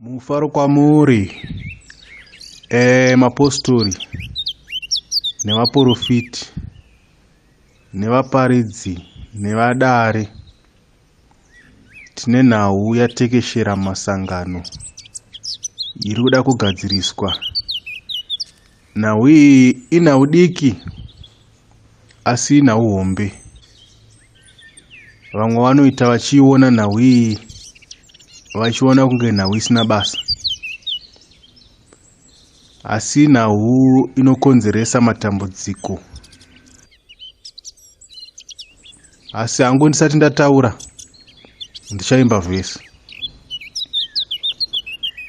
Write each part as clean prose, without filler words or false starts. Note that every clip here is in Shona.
Mufaro kwamuri mapostori nevaporofiti nevaparidzi nevadare. Tine nhau yatekeshera mumasangano iri kuda kugadziriswa. Nhau iyi inhau diki asi inhau hombe. Vamwe vanoita vachiiona nhau iyi vachiona kunge nhau isina basa. Asi nhau inokonzeresa matambudziko. Asi hangu ndisati ndataura ndichaimba vhesi.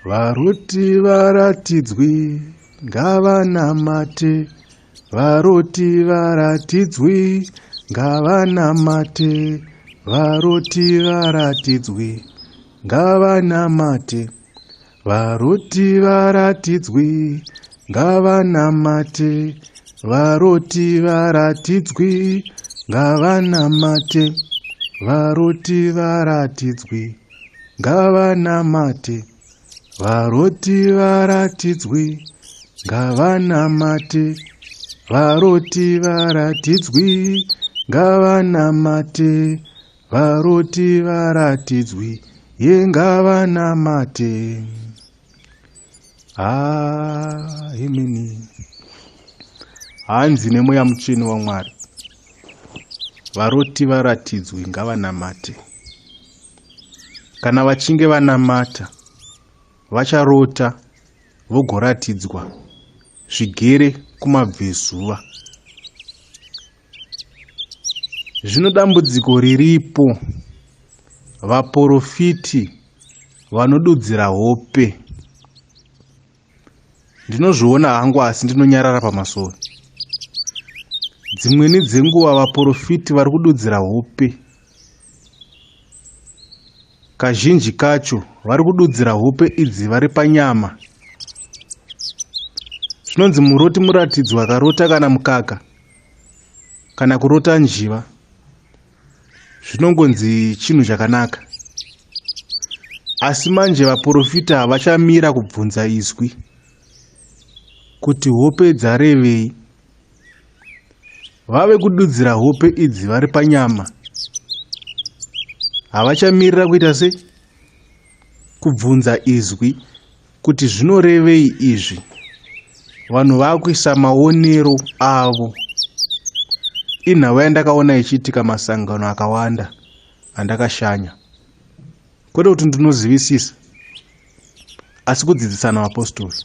Varoti varatidzwi ngavanamate, varoti varatidzwi ngavanamate, varoti varatidzwi ngavanamate. Varoti varatidzwi ngavanamate, varoti varatidzwi ngavanamate, varoti varatidzwi ngavanamate, varoti varatidzwi ngavanamate, varoti varatidzwi ngavanamate, varoti varatidzwi ye ngavanamate. Ah, imini hanzi nemweya mutsvene waMwari, varoti varatidzwi ngavanamate. Kana vachinge vanamata vacharota vogoratidzwa zvigere kumabvezuva. Zvino dambudziko riripo, vaporofiti vanodudzira hope. Ndinozviona hangu asi ndinonyarara pamasowe. Dzimweni dzenguva vaporofiti vari kududzira hope. Kazhinji kacho vari kududzira hope idzi vari panyama. Zvinonzi muroti muratidzwa akarota kana mukaka kana kurota njiva zvinongonzi chinhu chakanaka. Asi manje vaporofita havachamira kubvunza izwi kuti hope dzarevei. Vave kududzira hope idzi vari panyama. Havachamirira kuita sei? Kubvunza izwi kuti zvinorevei izvi. Vanhu vakuisa maonero avo. Inhau yandakaona ichiitika masangano akawanda andakashanya. Kwete kuti ndinozivisisa, asi kudzidzisana vapostori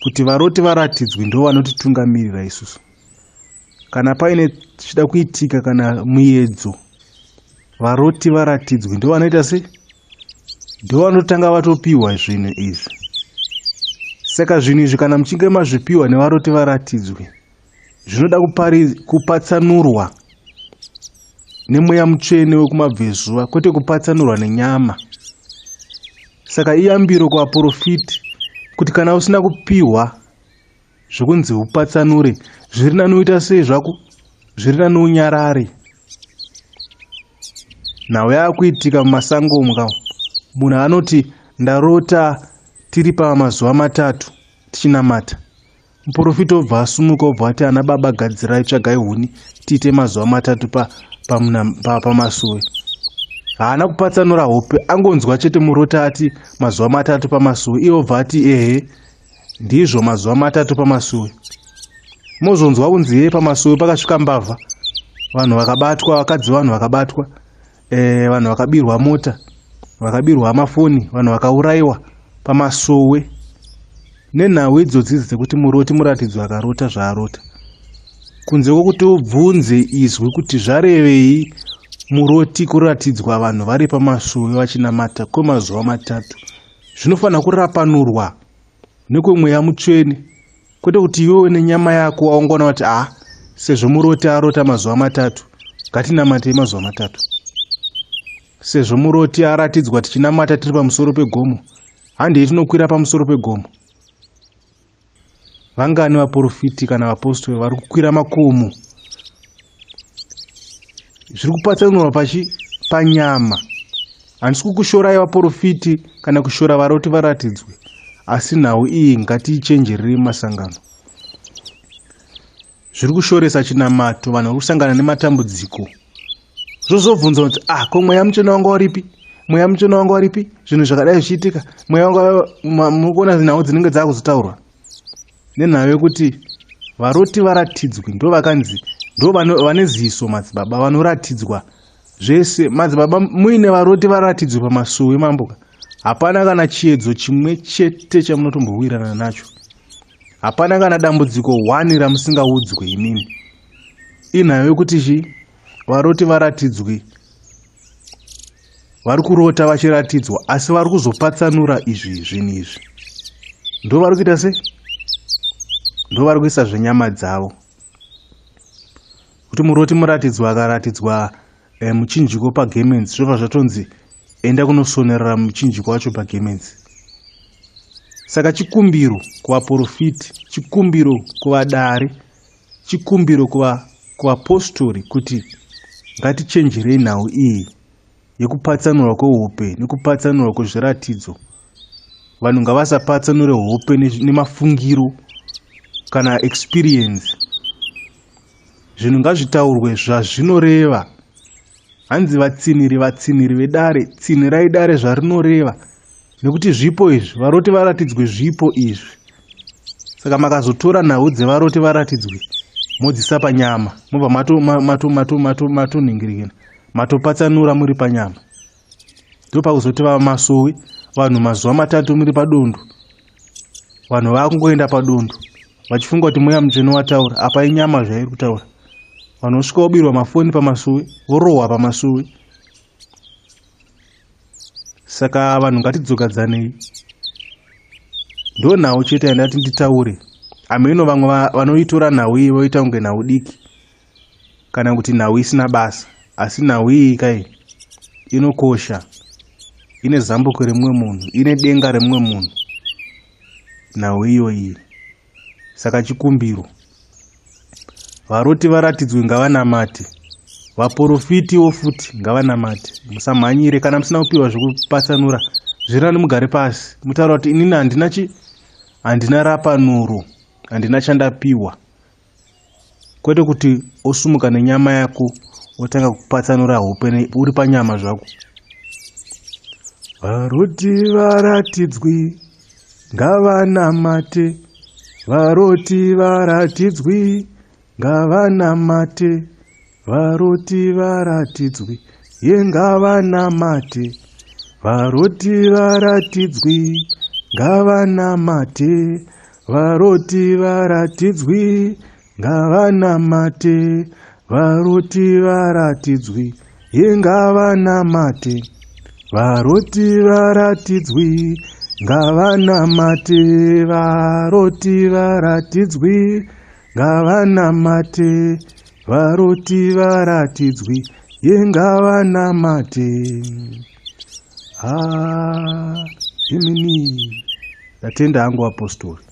kuti varoti varatidzwi ndo vanotitungamirira isusu. Kana paine chichida kuitika kana muedzo, varoti varatidzwi ndo vanoita sei? Ndo vanotanga vatopiwa zvinhu izvi. Saka zvinhu izvi kana muchinge mazvipiwa nevaroti varatidzwi, zvinoda kupatsanurwa nemweya mutsvene wekumabvezuva, kwete kupatsanurwa nenyama. Saka iyambiro kuvaporofiti kuti kana usina kupiwa zvekunzi upatsanure, zviri nani uita sei zvako, zviri nani unyarare. Nhau yakuitika mumasango umu ka, munhu anoti ndarota tiri pamazuva matatu tichinamata. Muporofita obva asumuka obva ati ana baba gadzirai tsvagai huni tiite mazuva matatu pamasuwe. Haana kupatsanura hope, angonzwa chete murota ati mazuva matatu pamasuwe, iye obva ati ehe ndizvo mazuva matatu pamasuwe. Mozonzwa kunzi yee pamasuwe pakasvika mbavha, vanhu vakabatwa, vakadzi vanhu vakabatwa, vanhu vakabirwa mota, vakabirwa mafoni, vanhu vakaurayiwa pamasowe nenhau idzodzi idzi dzekuti muroti muratidzo akarota zvaarota. Kunze kwokuti ubvunze izwi kuti zvarevei muroti kuratidzwa vanhu vari pamasowe vachinamata kwemazuva matatu, zvinofanira kurapanurwa nekwemweya mutsvene, kwete kuti iwewe nenyama yako waungoona kuti ah, sezvo muroti arota mazuva matatu ngatinamatei mazuva matatu, sezvo muroti aratidzwa tichinamata tiri pamusoro pegomo, handei tinokwira pamusoro pegomo. Vangani vaporofiti kana vapostori vari kukwira makomo? Zviri kupatsanurwa pachi panyama. Handisi kukushorai vaporofiti kana kushora varoti varatidzwe, asi nhau iyi ngatiichenjererei mumasangano. Zviri kushoresa chinamato, vanhu vari kusangana nematambudziko. Zvozobvunzwa kuti ah, ko mweya mutsvene wanga uripi? Mweya mutsvene wanga uripi? Zvinhu zvakadai zvichiitika, mweya wanga muri kuona nhau dzinenge dzakuzotaurwa nenhau yekuti varoti varatidzwi ndo vakanzi ndo vane ziso madzibaba vanoratidzwa zvese madzibaba muine varoti varatidzwe pamasuwi mamboka hapana kana chiedzo chimwe chete chamunotombowirana nacho hapana kana dambudziko hwani ramusingaudzwe imimi inhau yekuti chi varoti varatidzwi vari kurota vachiratidzwa asi vari kuzopatsanura izvi zvinhu izvi ndo vari kuita sei ndo vari kuisa zvenyama dzavo kuti muroti muratidzwa akaratidzwa eh, muchinjiko pagemens zvobva zvatonzi enda kunosonerera muchinjiko wacho pagemens saka chikumbiro kuvaporofiti chikumbiro kuvadare chikumbiro kuvapostori kuti ngatichenjerei nhau iyi yekupatsanurwa kwehope nekupatsanurwa kwezviratidzo vanhu ngavasapatsanure hope nemafungiro kana experience zvinhu ngazvitaurwe zvazvinoreva hanzi vatsinhiri vatsinhiri vedare tsinhirai dare zvarinoreva nekuti zvipo izvi varoti varatidzwe zvipo izvi saka makazotora nhau dzevaroti varatidzwe modzisa panyama mobva matonhingirikina matopatsanura muri panyama ndopakuzoti vamasowe vanhu mazuva matatu muri padondo vanhu vakungoenda padondo vachifunga kuti mweya mutsvene wataura apa inyama zvairi kutaura vanhu vosvika vobirwa mafoni pamasuwe vorohwa pamasuwe saka vanhu ngatidzokadzanei ndo nhau chete yandati nditaure hameno vamwe vanoitora nhau iyi voita kunge nhau diki kana kuti nhau isina basa asi nhau iyi kai inokosha ine zambuko remumwe munhu ine denga remumwe munhu nhau iyoyi saka chikumbiro varoti varatidzwe ngavanamate vaporofitiwo futi ngavanamate musamhanyire kana musina kupiwa zvekupatsanura zvirani mugare pasi mutaura kuti inini handina chi handina rapanuro handina chandapiwa kwete kuti osumuka nenyama yako wotanga kupatsanura hope uri panyama zvako varoti varatidzwi ngavanamate varoti varatidzwi ngavanamate varoti varatidzwi ye ngavanamate varoti varatidzwi ngavanamate varoti varatidzwi ngavanamate varoti varatidzwi ye ngavanamate varoti varatidzwi ngavanamate varoti varatidzwi ngavanamate varoti varatidzwi ye ngavanamate ha imini ndatenda hangu apostori.